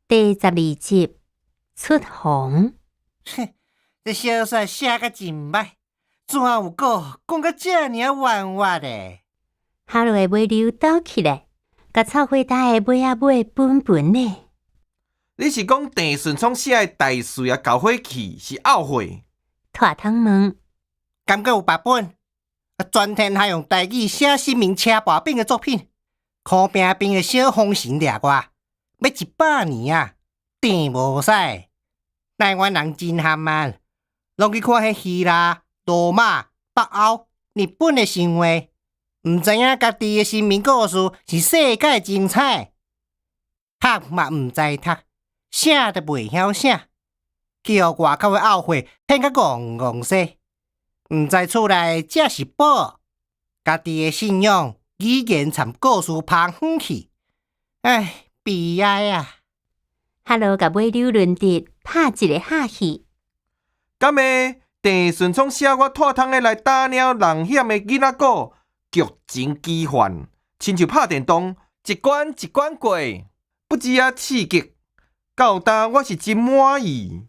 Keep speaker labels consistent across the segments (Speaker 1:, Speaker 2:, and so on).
Speaker 1: 第12集出防。
Speaker 2: 哼，這小說寫甲真䆀，怎有果講甲遮爾冤屈的？
Speaker 1: 哈囉的尾溜抖起來，共臭火焦的尾仔尾歕歕咧。
Speaker 3: 你是講鄭順聰寫的大瑞仔厚火氣是懊悔？
Speaker 1: 拖湯問。
Speaker 2: 敢閣有別本？啊，全天下用台語寫神明車跋餅的作品，苦拚拚的小風神掠我，欲100年啊，定無使。台灣人真含慢，攏去看彼希臘、羅馬、北歐、日本的神話，毋知影家己的神明故事是世界精彩。讀嘛毋知讀，寫都袂曉寫，去予外口的懊悔騙甲戇戇西，毋知厝內才是寶，家己的信仰語言參故事拋遠去，唉，悲哀啊！
Speaker 1: 哈囉共尾溜攆直，拍一个哈氣。
Speaker 3: 敢會鄭順聰寫我拖湯的來打貓人險的囡仔故，劇情奇幻，親像拍電動，一關一關過，不止啊刺激。到今我是真滿意。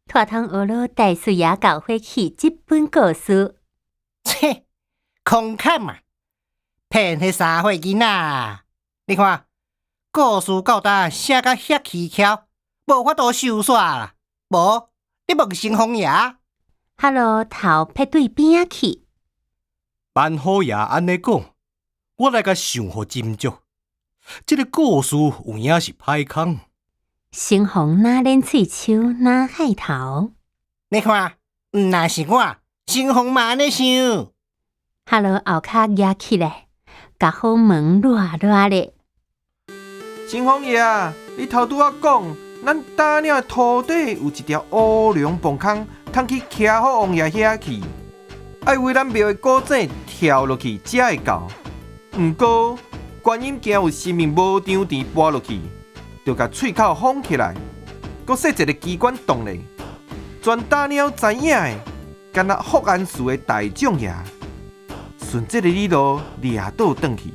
Speaker 1: 拖湯學囉大瑞仔厚火氣這本故事。
Speaker 2: 切，空侃嘛，騙彼三歲囡仔。你看，故事到今寫甲遐蹊蹺，無法度收煞啦。無，你問成風爺。
Speaker 1: 哈囉頭撇對邊仔去。
Speaker 4: 萬虎爺按呢講，我來共想予斟酌。這个故事有影是歹空。
Speaker 1: 成風若練喙鬚，若害頭。
Speaker 2: 你看，毋若是我，成風嘛按呢想。
Speaker 1: 哈囉後跤舉起來，共虎門熱熱咧。
Speaker 3: 成風爺，你頭拄仔講，咱打鳥的塗底有一條烏龍磅空，通去徛虎王爺遐去，愛為咱廟的古井跳落去才會到。毋過觀音驚有神明無張甜跋落去，就共喙口封起來，閣設一个機關洞咧。全打鳥知影的，干焦福安寺的大將爺。順這个理路掠倒轉去，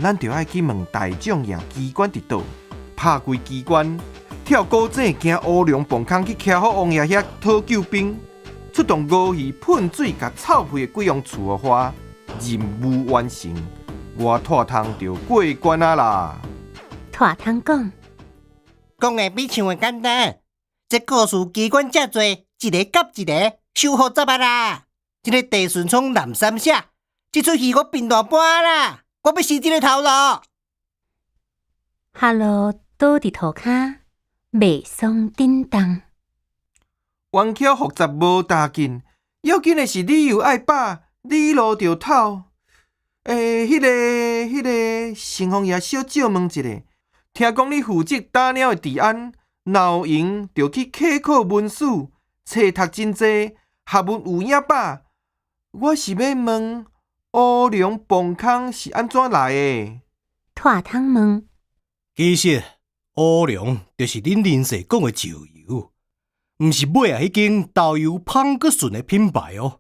Speaker 3: 咱就愛去問大將爺機關佇佗，拍開機關，跳古井，經烏龍磅空去徛虎王爺遐討救兵，出動鱷魚噴水，共臭屁的鬼王厝予花，任務完成，我拖湯就過關啊啦！
Speaker 1: 拖湯講，
Speaker 2: 講的比唱的簡單。這故事機關遮濟，一个佮一个，傷複雜啊啦！這个鄭順聰濫三寫，這齣戲我變大半啦，我欲死這个頭路。
Speaker 1: 哈囉倒佇塗跤，袂爽振動。
Speaker 3: 冤巧複雜無大緊，要緊的是理由愛飽，理路著透。欸，彼个，成風爺小借問一下，聽講你負責打鳥的治安，若有閒就去稽考文書，冊讀真濟，學問有影飽。我是欲問烏龍磅空是按怎來的？
Speaker 1: 拖湯問。
Speaker 4: 其實烏龍就是恁鄰舍講的石油，毋是尾仔彼間豆油芳閣順的品牌哦。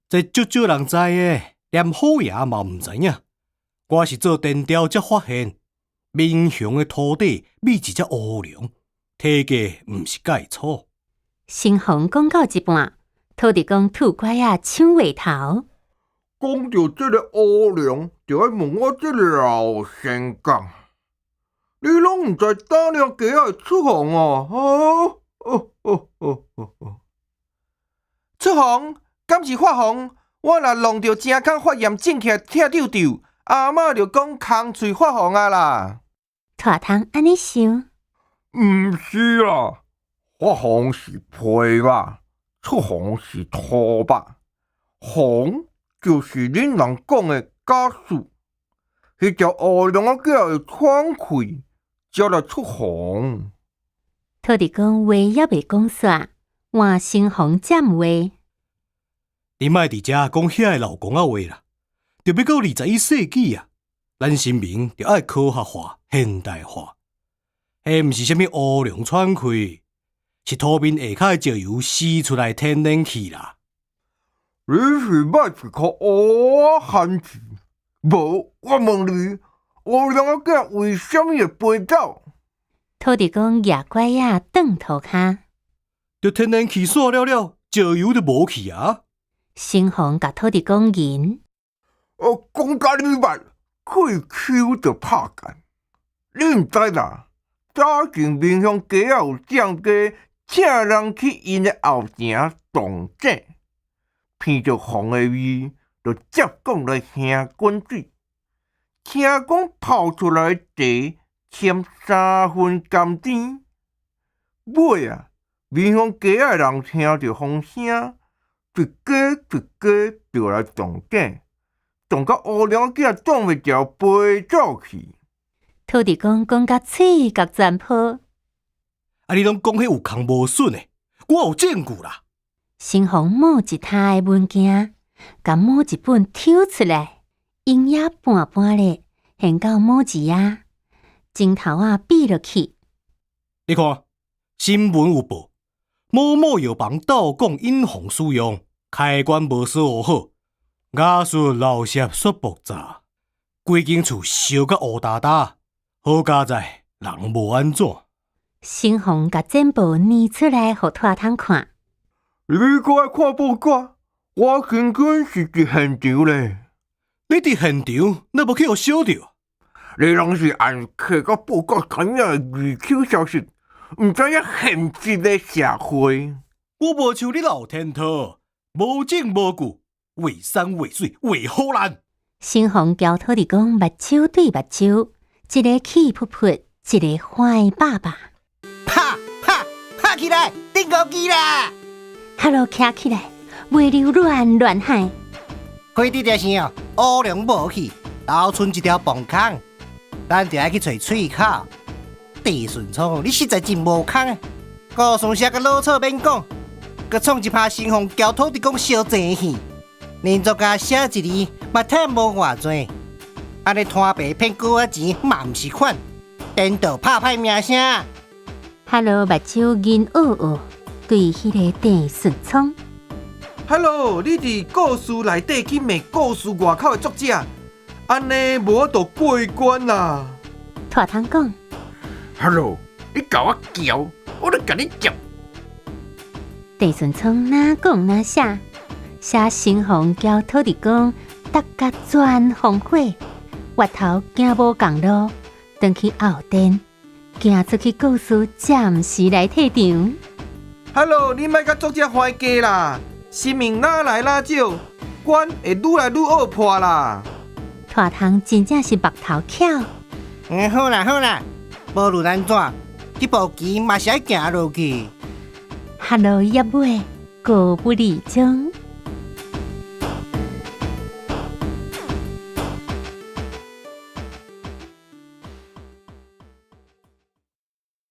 Speaker 4: 這足少人知的，連虎爺嘛毋知影。我是做電調才發現，民雄的塗底覕一隻烏龍，體格毋是蓋粗。
Speaker 1: 成風講到一半，土地公吐拐仔搶話頭。
Speaker 3: 講著這个烏龍，就愛問我這个老仙公。你攏毋知打鳥雞仔會出防哦？哦哦哦哦哦！出防？敢是發紅？我若弄著井空發炎腫起來疼丟丟，阿嬤就講空喙發紅啊啦。
Speaker 1: 拖湯按呢想？
Speaker 3: 毋是啦，發紅是皮肉，出紅是塗肉，紅就是恁人講的假數。彼條烏龍仔囝會喘氣，才來出紅。
Speaker 1: 土地公話猶未講煞，換成風佔話。
Speaker 4: 你莫佇遮講遐个老公仔話啦，著欲到21世紀啊！咱神明著愛科學化、現代化。彼毋是啥物烏龍喘氣，是塗面下跤的石油釋出來天然氣啦。
Speaker 3: 你是捌一箍烏仔漢字？無，我問你，烏龍仔囝為啥物會飛走？
Speaker 1: 土地公攑拐仔轉塗跤。
Speaker 4: 著天然氣煞了了，石油就無去啊！
Speaker 1: 新紅共土地公吟。
Speaker 3: 我講甲你捌，開口就拍干。你毋知啦，早前民雄街仔有店家請人去𪜶的後埕動井，聞著黃的味，就接講來興滾水。聽講泡出來的茶攕3分甘甜。尾啊，民雄街仔的人聽著風聲，一家一家就來動井，動甲烏龍仔擋袂牢，飛走去。
Speaker 1: 土地公講甲喙角全破。
Speaker 4: 啊！你攏講彼有空無筍的，我有證據啦。
Speaker 1: 新紅摸一沓的文件，共某一本抽出來，閒也半半咧，獻到某一頁，鏡頭仔比落去。
Speaker 4: 你看，新聞有報，某某藥房盜講隱防使用，開關無鎖好，瓦斯漏泄煞爆炸，規間厝燒甲烏焦焦，好佳哉，人無按怎。
Speaker 1: 新紅共剪報捏出來，予拖通看。
Speaker 3: 你閣愛看報紙？我今天是佇現場咧。
Speaker 4: 你佇現場，哪無去予燒著？
Speaker 3: 你攏是按摕甲報告知影的二手消息，毋知影現實的社會。
Speaker 4: 我無像你老天頭，無證無據，為山為水為虎難。
Speaker 1: 新紅交土地公目睭對目睭，一个氣噗噗，一个歡飽飽。
Speaker 2: 拍拍拍起來，釘孤枝啦！
Speaker 1: 哈囉徛起來，尾溜亂亂喊。
Speaker 2: 開佇這想，烏龍無去，留賰一條磅空，咱就愛去揣喙口。鄭順聰，你實在真無空啊！故事寫甲老草免講，閣創一拍新紅交土地公相爭戲，連作家寫一字嘛趁無偌濟，按呢攤白騙高仔錢嘛毋是款，顛倒拍歹名聲。
Speaker 1: 哈囉目睭銀僫僫，對彼个鄭順聰。
Speaker 3: 哈囉，你佇故事內底去罵故事外口的作者，按呢無法度過關啦。
Speaker 1: 拖通講。
Speaker 3: 哈囉，你共我撬，我咧共你接。
Speaker 1: 鄭順聰哪講哪寫，寫新紅交土地公，逐甲全紅火，越頭行無仝路，轉去後殿，行出去故事暫時來退場。
Speaker 3: 哈囉，你莫共作者還價啦！新聞哪來哪少，關會愈來愈惡破啦。
Speaker 1: 拖通真正是目頭巧。
Speaker 2: 嗯，好啦好啦，無論按怎，這步棋嘛是愛行落去。
Speaker 1: 哈囉葉尾，故不離終。